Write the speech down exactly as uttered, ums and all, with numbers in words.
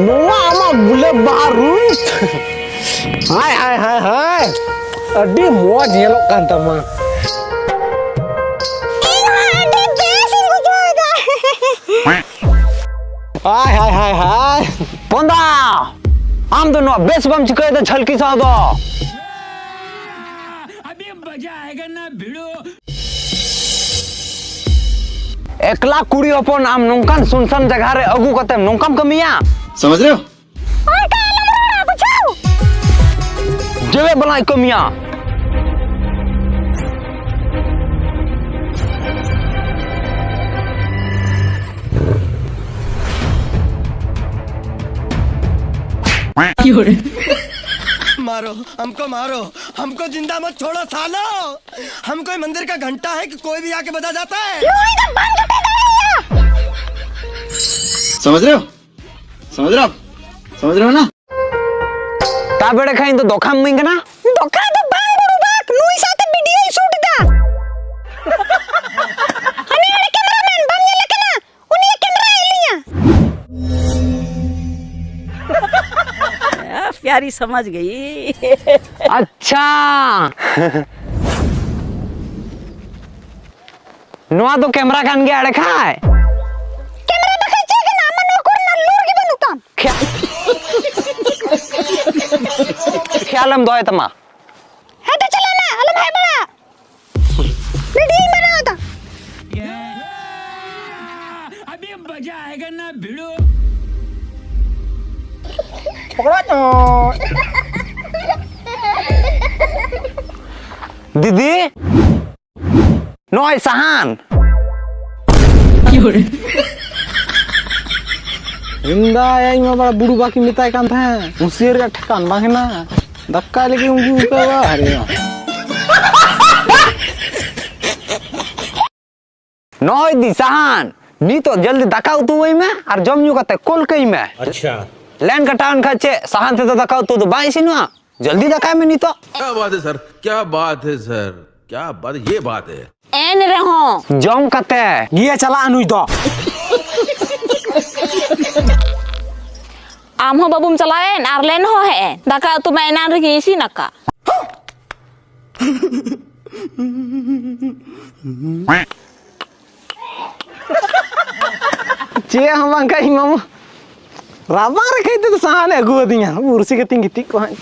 ᱱᱚᱣᱟ ᱟᱢᱟᱜ ᱜᱩᱞᱟᱹᱵ ᱵᱟᱦᱟ ᱨᱩᱯ᱾ ᱦᱟᱭ, ᱦᱟᱭ, ᱦᱟᱭ, ᱦᱟᱭ᱾ ᱟᱹᱰᱤ ᱢᱚᱡᱽ ᱧᱮᱞᱚᱜ ᱠᱟᱱ ᱛᱟᱢᱟ᱾ ᱤᱧ ᱦᱚᱸ ᱟᱹᱰᱤ ᱵᱮᱥ ᱤᱧ ᱵᱩᱡᱷᱟᱹᱣ ᱮᱫᱟ᱾ ᱦᱟᱭ, ᱦᱟᱭ, ᱦᱟᱭ, ᱦᱟᱭ᱾ ᱯᱚᱱᱫᱟ, ᱟᱢ ᱫᱚ ᱱᱚᱣᱟ ᱵᱮᱥ ᱵᱟᱢ ᱪᱤᱠᱟᱹᱭᱮᱫᱟ ᱪᱷᱟᱹᱞᱠᱤ ᱥᱟᱶ ᱫᱚ᱾ ᱮᱠᱞᱟ ᱠᱩᱲᱤ ᱦᱚᱯᱚᱱ ᱟᱢ ᱱᱚᱝᱠᱟᱱ ᱥᱩᱱᱥᱟᱱ ᱡᱟᱭᱜᱟ ᱨᱮ ᱟᱹᱜᱩ ᱠᱟᱛᱮᱢ ᱱᱚᱝᱠᱟᱢ ᱠᱟᱹᱢᱤᱭᱟ? समझ रहे हो? ᱚᱱᱠᱟ ᱟᱞᱚᱢ ᱨᱚᱲᱟ, ᱵᱩᱡᱷᱟᱹᱣ? ᱡᱮᱣᱮᱫ ᱵᱟᱞᱟᱭ ᱠᱟᱹᱢᱤᱭᱟ᱾ मारो, हमको मारो, हमको जिंदा मत छोड़ो सालो। हम कोई मंदिर का घंटा है कि कोई भी आके बजा जाता है? ᱱᱩᱭ ᱫᱚ ᱵᱟᱝ ᱡᱩᱴᱤ ᱫᱟᱲᱮᱭᱟᱭᱟ᱾ समझ रहे हो? समझ रहे हो? समझ रहे हो ना? ᱛᱟᱵᱮᱲᱮ ᱠᱷᱟᱱ ᱤᱧ ᱫᱚ ᱫᱚᱠᱷᱟᱢ ᱤᱢᱟᱹᱧ ᱠᱟᱱᱟ᱾ ᱫᱚᱠᱷᱟ ᱫᱚ ᱵᱟᱝ ᱵᱩᱲᱩ ᱵᱟᱠ, ᱱᱩᱭ ᱥᱟᱶᱛᱮ ᱵᱷᱤᱰᱤᱭᱳᱧ ᱥᱩᱴ ᱮᱫᱟ᱾ ᱦᱟᱱᱮ ᱦᱟᱱᱮ ᱠᱮᱢᱮᱨᱟᱢᱮᱱ, ᱵᱟᱢ ᱧᱮᱞᱮ ᱠᱟᱱᱟ? ᱩᱱᱤᱭᱟᱜ ᱠᱮᱢᱮᱨᱟ ᱮᱞᱤᱧᱟ᱾ प्यारी समझ गई। ᱟᱪᱪᱷᱟ, ᱱᱚᱣᱟ ᱫᱚ ᱠᱮᱢᱮᱨᱟ ᱠᱟᱱ ᱜᱮᱭᱟ ᱮᱲᱮ ᱠᱷᱟᱡ᱾ ᱠᱮᱢᱮᱨᱟ ᱵᱟᱠᱷᱟᱡ ᱪᱮᱫ ᱠᱟᱱᱟ? ᱟᱢᱟᱜ ᱱᱚᱣᱟ ᱠᱚᱨᱮᱱᱟᱜ ᱞᱩᱨ ᱜᱮ ᱵᱟᱹᱱᱩᱜ ᱛᱟᱢ᱾ ᱠᱷᱮᱭᱟᱞᱮᱢ ᱫᱚᱦᱚᱭ ᱛᱟᱢᱟ᱾ ᱦᱮᱸ ᱛᱚ ᱪᱟᱞᱟᱜ ᱢᱮ, ᱟᱞᱚᱢ ᱦᱮᱡ ᱵᱟᱲᱟᱜ᱾ ᱵᱷᱤᱰᱤᱭᱳᱧ ᱵᱮᱱᱟᱣ ᱮᱫᱟ᱾ ᱟᱹᱰᱤ ᱢᱚᱡᱟ ᱟᱭᱜᱟ ᱱᱟ ᱵᱷᱤᱲᱩ᱾ ᱯᱚᱠᱚᱲᱟ ᱪᱚᱸᱫ᱾ ᱫᱤᱫᱤ, ᱱᱚᱜᱼᱚᱭ ᱥᱟᱦᱟᱱ᱾ ᱢᱮᱱᱫᱟ ᱤᱧ ᱢᱟ ᱵᱟᱲᱟ ᱵᱩᱲᱩ ᱵᱟᱠᱤ ᱢᱮᱛᱟᱭ ᱠᱟᱱ ᱛᱟᱦᱮᱸᱫ, ᱦᱩᱸᱥᱤᱭᱟᱹᱨ ᱨᱮᱭᱟᱜ ᱴᱷᱮᱠᱟᱱ ᱵᱟᱝ ᱦᱮᱱᱟᱜᱼᱟ᱾ ᱫᱟᱠᱟ ᱞᱟᱹᱜᱤᱫ ᱩᱱᱠᱩ ᱚᱱᱠᱟ ᱵᱟᱝ ᱦᱟᱨᱤᱭᱟ᱾ ᱱᱚᱜᱼᱚᱭ ᱫᱤ ᱥᱟᱦᱟᱱ, ᱱᱤᱛᱚᱜ ᱡᱚᱞᱫᱤ ᱫᱟᱠᱟ ᱩᱛᱩ ᱟᱹᱧ ᱢᱮ ᱟᱨ ᱡᱚᱢ ᱧᱩ ᱠᱟᱛᱮ ᱠᱳᱞ ᱠᱟᱹᱧ ᱢᱮ᱾ ᱟᱪᱪᱷᱟ᱾ ᱞᱟᱭᱤᱱ ᱠᱟᱴᱟᱣ ᱮᱱ ᱠᱷᱟᱡ ᱪᱮᱫ ᱥᱟᱦᱟᱱ ᱛᱮᱫᱚ ᱫᱟᱠᱟ ᱩᱛᱩ ᱫᱚ ᱵᱟᱝ ᱤᱥᱤᱱᱚᱜᱼᱟ? ᱡᱚᱞᱫᱤ ᱫᱟᱠᱟᱭ ᱢᱮ ᱱᱤᱛᱚᱜ᱾ क्या बात है सर, क्या बात है सर, क्या बात, ये बात है। ᱮᱱ ᱨᱮᱦᱚᱸ ᱡᱚᱢ ᱠᱟᱛᱮ ᱜᱮ ᱪᱟᱞᱟᱜᱼᱟ ᱱᱩᱭ ᱫᱚ᱾ ᱟᱢ ᱦᱚᱸ ᱵᱟᱹᱵᱩᱢ ᱪᱟᱞᱟᱣᱮᱱ ᱟᱨ ᱞᱮᱱ ᱦᱚᱸ ᱦᱮᱡ ᱮᱱ᱾ ᱫᱟᱠᱟ ᱩᱛᱩ ᱢᱟ ᱮᱱᱟᱱ ᱨᱮᱜᱮ ᱤᱥᱤᱱ ᱟᱠᱟᱫ᱾ ᱪᱮᱫ ᱦᱚᱸ ᱵᱟᱝ ᱠᱷᱟᱡ ᱤᱧ ᱢᱟᱢᱟ ᱨᱟᱵᱟᱝ ᱨᱮ ᱠᱷᱟᱡ ᱛᱮᱫᱚ ᱥᱟᱦᱟᱱᱮ ᱟᱹᱜᱩ ᱟᱹᱫᱤᱧᱟ᱾ ᱵᱩᱨᱥᱤ ᱠᱟᱛᱮᱧ ᱜᱤᱛᱤᱡ ᱠᱚᱜᱼᱟ ᱦᱟᱸᱜ᱾